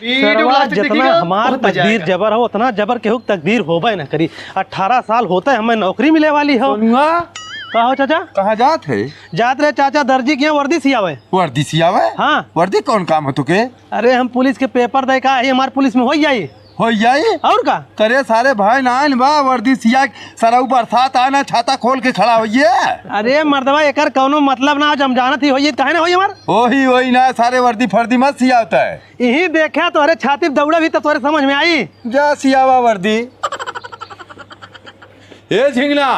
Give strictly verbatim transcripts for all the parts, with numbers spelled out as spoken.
सरवा, जितना हमार तकदीर जबर हो, उतना जबर केहू के तकदीर होबे न करी। अठारह साल होते हमें नौकरी मिले वाली हो। सोनुआ। का हो चाचा? कहाँ जात है? जात रहे चाचा दर्जी के यहाँ वर्दी सियावे। वर्दी सियावे? हाँ। वर्दी कौन काम है तुके? अरे हम पुलिस के पेपर दे का ही, हमार पुलिस में हो जाई। हो जाई? और का? करे सारे भाई नाइन बा, वर्दी सिया के सरऊ बरसात आए ना, छाता खोल के खड़ा होइए। अरे मर्दवा, एकर कौनो मतलब ना, जब जानत ही होइए, काहे ना होई हमार? ओही, ओही ना, सारे वर्दी फर्दी मत सियावता है। यही देखा तोहरे छाती पे दौड़ा भी तो तोहरे समझ में आई। जा सियावा वर्दी। ए झिंगना,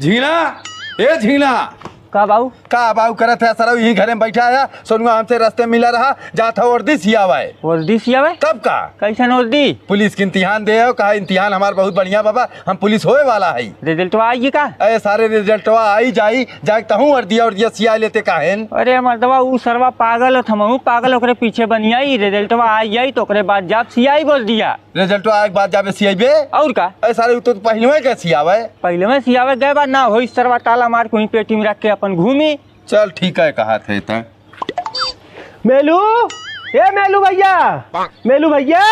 झिंगना, ए झिंगना। का बाऊ? का बाऊ करत है सरऊ, यही घरे में बैठा है। सोनुआ हमसे रस्ते में मिला रहा, जात है वर्दी सियावा है। वर्दी सियावे? तब का? कैसन वर्दी? पुलिस के इम्तिहान दे हो, कहा इम्तिहान हमार बहुत बढ़िया बाबा, हम पुलिस होए वाला है। रिजल्टवा आई का? अरे सारे रिजल्टवा आई जाई, जाके तहूँ वर्दिया वर्दिया सिया लेते काहेन? अरे मर्दवा, ऊ सरवा पागल हो, हमहूँ पागल, ओकरे पीछे बनियाई, रिजल्टवा आई जाई तो ओकरे बाद जाब सियाई वर्दिया। रिजल्टवा आए के बाद जाबे सियाइबे? और का? अरे सारे, ऊ तो पहलवे के सियावे। पहलवे सियावे गए बा, ना होई सरवा, ताला मार के वहीं पेटी में रख के अपन घूमी। चल ठीक है, कहा थे त। मेलू, ए मेलू भैया, मेलू भैया।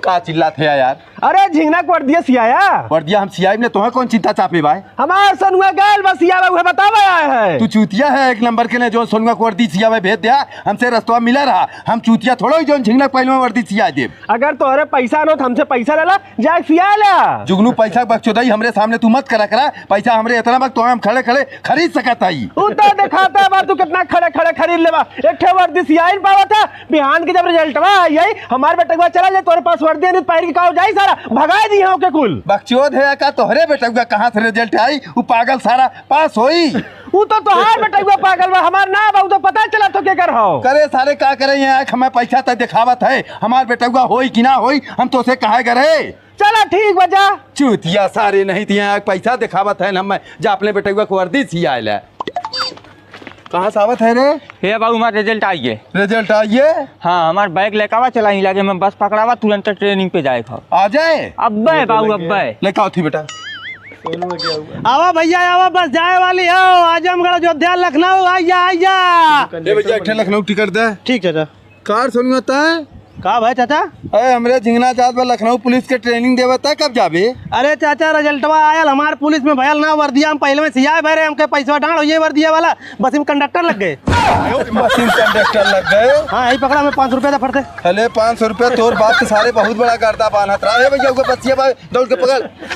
का चिल्लात है यार? अरे झिंगना के वर्दिया सियाया। वर्दिया हम सियाइब ने, तोहे कौन चिंता चापे बाय? हमार सोनुआ गैल बा सियावे, उहे बतावे आए है। तू चूतिया है एक नंबर के ने, जो सोनुआ के वर्दी सियावे भेज दिया, हमसे रस्तवा मिला रहा। हम चूतिया थोड़ो ही जौन झिंगना के पहलवा वर्दी सिया देब। अगर तोहरे पैसा न हो तो हमसे पैसा ले ला, जाके सिया ला। जुगनू, पैसा बकचोदई हमरे सामने तू मत करा करा। पैसा हमरे इतना बा कि तोहे हम खड़े खड़े खरीद सकत हई। उ तो देखाता बा तू कितना खड़े खड़े खरीद लेबा। एक ठे वर्दी सियाई न पावत है। बिहान के जब रिजल्टवा आई है, हमार बेटवा चला जाए तोरे पास वर्दी नहीं, पहिर के काव जाई सारा, भगाए दी हो के कुल। बकचोद है का तोहरे बेटवा कहाँ से रिजल्ट आई? उ पागल सारा पास होई। उ तो तोहार बेटवा पागल बा, हमार ना बा, उ तो पता चला तो के कर हो। करे सारे का करे यहाँ आके हमें पैसा तक दिखावत है, हमार बेटवा होई कि ना होई, हम तो से कहे करे। चला ठीक बा, जा। चूतिया सारे नहीं दिए, पैसा दिखावत है ना, मैं जा अपने बेटवा को वर्दी सियाए ले। कहाँ से आवत है रे? हे बाबू, हमार रिजल्ट आइए। रिजल्ट आइए? हाँ, हमार बैग लेकावा, चला ही लगे, मैं बस पकड़ावा, तुरंत ट्रेनिंग पे जाए खाओ। आ जाए? अब्बे बाबू, अब्बे। लेकाओ थी बेटा। आवा भैया, आवा, बस जाए वाली हो, आजमगढ़, अयोध्या, लखनऊ, आइया, आइया। ए भैया, एक ठे लखनऊ टिकट दे। ठीक चाचा। कार सुनूंगा तय? का भाई चाचा? अरे, हमरे झिंगना जात बा लखनऊ पुलिस के ट्रेनिंग देवे, तय कब जाबे? अरे चाचा, रिजल्टवा आयल, हमार पुलिस में भयल ना वर्दिया, हम पहले में सियाए भरे, हमके पैसवा डांड होइए वर्दिया वाला, बस हम कंडक्टर लग गए। बस हम कंडक्टर लग गए? हाँ, यही पकड़ा, हमें पाँच सौ रुपया दे फट से। अरे, पाँच सौ रुपया तोर बाप के सारे बहुत बड़ा गर्दा बांधत रहा है भैया, ओके बसिया भाई, दौड़ के पकड़।